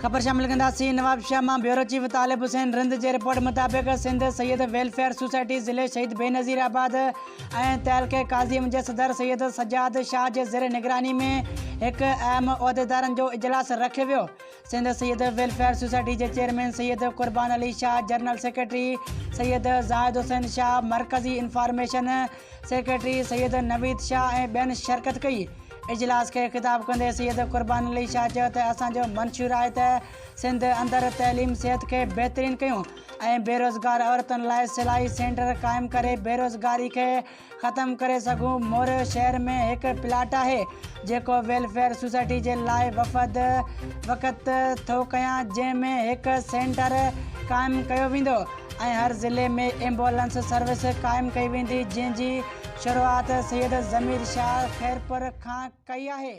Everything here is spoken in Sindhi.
خبر شامل ڪنداسين نوابشاهه مان بيورو چيف طالب حسين رند جي رپورٽ مطابق سنڌ سيد ويلفيئر سوسائٽي ضلعي شهيد بينظير آباد ۽ تعلقي قاضيم جي صدر سيد سجاد شاهه جي زير نگراني ۾ هڪ اهم عهديدارن جو اجلاس رکيو ويو سنڌ سيد ويلفيئر سوسائٽي جي chairman Syed Qurban Ali Shah general secretary Syed Zahid Hussain Shah مرڪزي انفارميشن سيڪريٽري سيد نويد شاهه ۽ ٻين شرڪت ڪئي. اجلاس کي خطاب ڪندي سيد قربان علي شاهه چيو ته اسان جو منشور آهي ته سنڌ اندر تعليم صحت کي بهترين ڪيون ۽ بيروزگار عورتن لاء سلائي سينٽر قائم ڪري بيروزگاري کي ختم ڪري سگهون موريو شهر ۾ هڪ پلاٽ آهي جيڪو ويلفيئر سوسائٽي جي لاء وفد وقت ٿو ڪيان جنهن ۾ هڪ سينٽر قائم ڪيو ويندو ۽ هر ضلعي ۾ ايمبولنس سروس قائم ڪئي ويندي جنهن جي شروعات سيد ضمير شاهه خيرپور کان ڪئي آهي.